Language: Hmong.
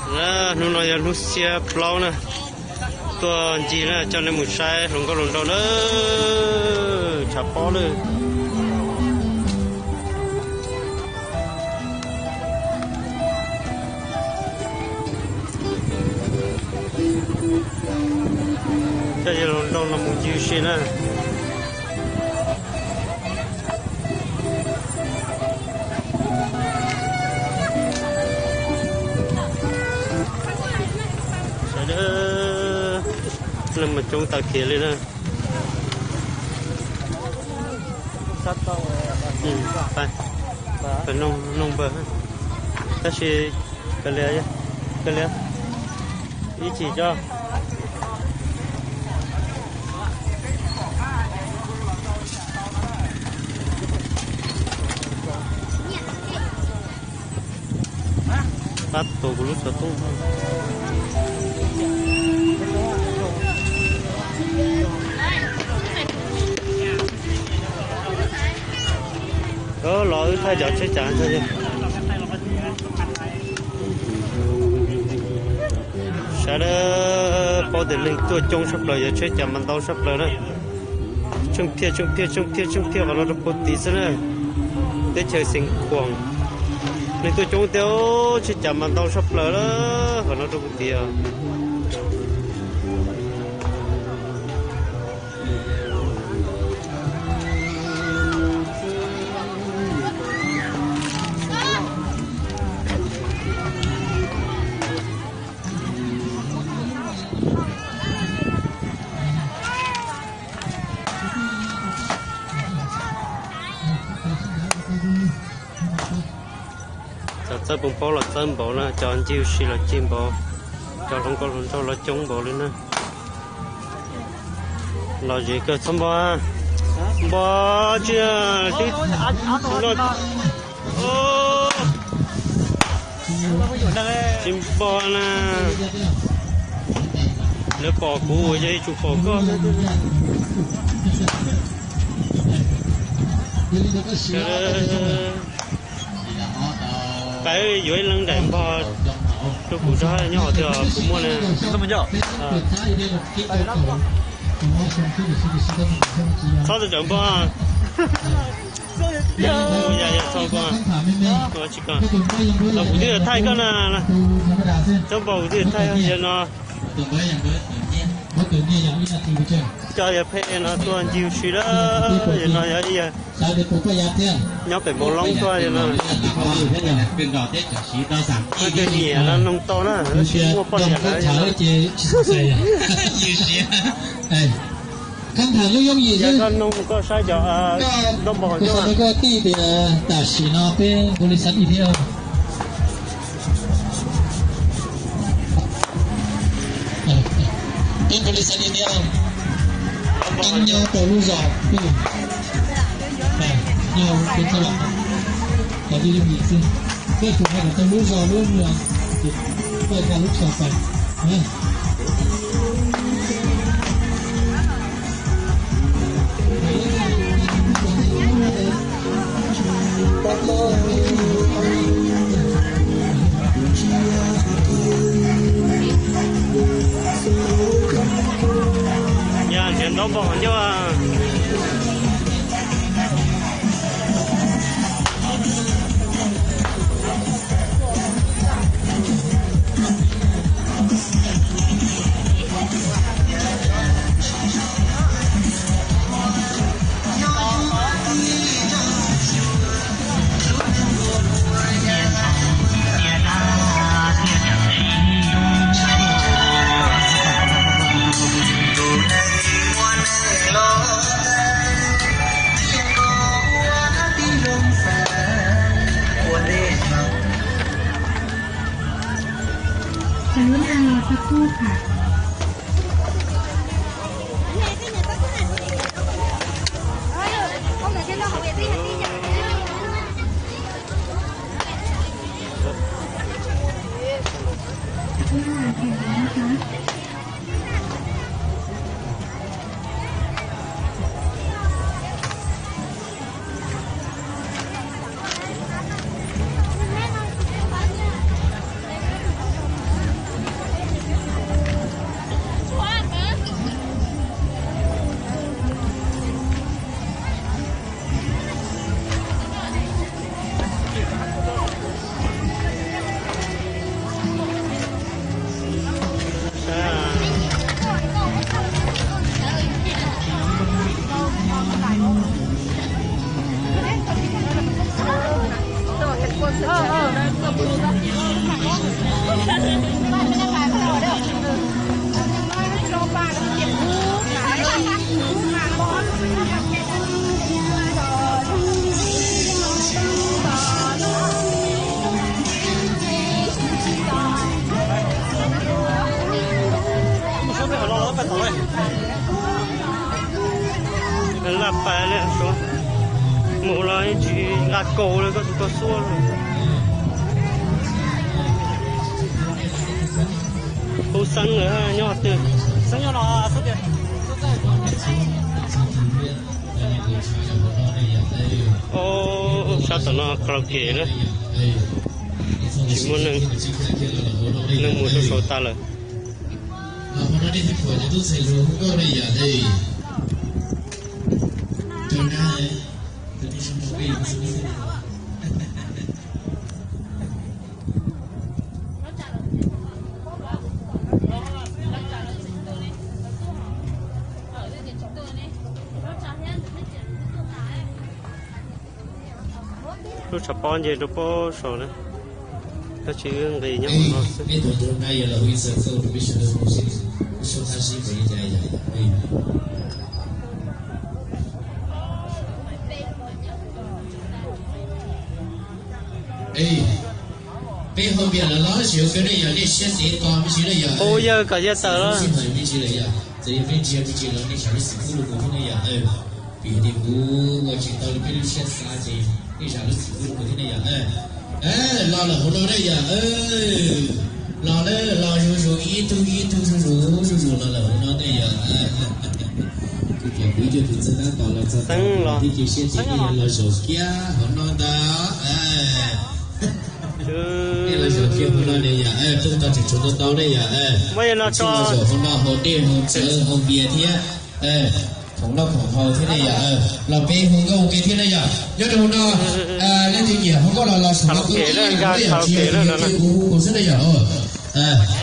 Hnub no yog hnub xiab plaub na, tuaj ncig na, coj nej mus saib hluas nkauj hluas nraug na, tshav pob lawm. Coj yawg hluas nraug los mus ncig ua si na. Sawv daws, neeg mas coob tas kiag li na. Pais, pais noog npawg, tab sis kav liam, kav liam, ib chim coj. Pab tua kuv lub xov tooj. Los wb thaij cov tsheb cas ntag. Sawv daws, paub tias neeg tuaj coob sab plaws, yog tsheb cas mas ntau sab plaws na. Tsheej thiaj tsheej thiaj tsheej thiaj tsheej thiaj qhov no rau puag tid xwb na. Teb chaws Xeev Khuam, neeg tuaj coob tiag, tsheb cas mas ntau sab plaws na, qhov no rau puag tid. Cov txawb poos paub los txawb npaum na, cov ncig ua si los ncig npaum, cov hluas nkauj hluas nraug los coob npaum li na. Los zem kawg txhob npo, npo tsis, tsis npo na. Lawv pom kuv ua yog ib tsum pom koj. Pab yuav ib leeg daim npog rau kuv tso, nyob hauv twg kuv muaj na. Txhob tawm npog. Los kuv twb thaij koj na, txhob npog, kuv twb thaij koj yog no. Cov yawg phem no tuaj ncig ua si lawm, yawg no yog ib yawg nyob pem Npoo Loob tuaj yawg no. Koj nyiam no noog tau na, tsis muaj poj niam lawm. Koj noog koj saib cov ntaub npog coj. Koj tij tias tam sim no peb npau li xav ib thiab. Peb npau li xav ib thiab. Teeb nyob rau lub zos, nyob peb txoj los, kom yooj yim xwb. Peb tsuas hais kom tau lub zos lub, peb tau lub zos pais. Yog nrhiav ntaub npog ncauj.กรุณารอสักครู่ค่ะ สักครู่ค่ะ เดี๋ยวนะคะ แม่นอนสิบเอ็ดวันเนี่ย Laj pas li, mus los tsis nqa kaus li, koj tus koj xub. Hu Xeeb lawm, nyob twg? Sab tom no karaoke na, tsis muaj neeg, neeg mus rau saud tas lawm. Lub tshav pob nce rau pob saud na, tab sis wb nqis nyob hauv no xwb. Peb ho piam lawv los siv kawg ne yom, nej siab ntev tos me ntsis na yom. Hu yawg kom yawg tawm los. Txawm yog peb ntsia me ntsis los nej zam lub txim pub rau kuv thiab ne yom. Vim tias kuv ua tsis tau li peb lub siab xav ces nej zam lub txim pub rau kuv thiab ne yom. Los lawm hauv no ne yom. Los na, los zuj zus ib tug ib tug zuj zus zuj zus los lawm hauv no ne yom. Kuv pom kuv ib co tus txawj tab tom los txog tau, tib cia siab tias nej yuav los zaum kiag hauv no ntag. Nej los zaum kiag hauv no ne yom, pheej tau tseem tshuav ntau ntau ne yom. Los zaum hauv no haus dej haus ntxhawv haus npias thiab, khoom noj khoom haus thiab ne yom. Los peb hu nkauj ua ke thiab ne yom. Nyob rau hauv no, leej twg nyiam hu nkauj los los saum no, kuv ib yam kuv ib yam tsis yog kuv hu xwb ne yom.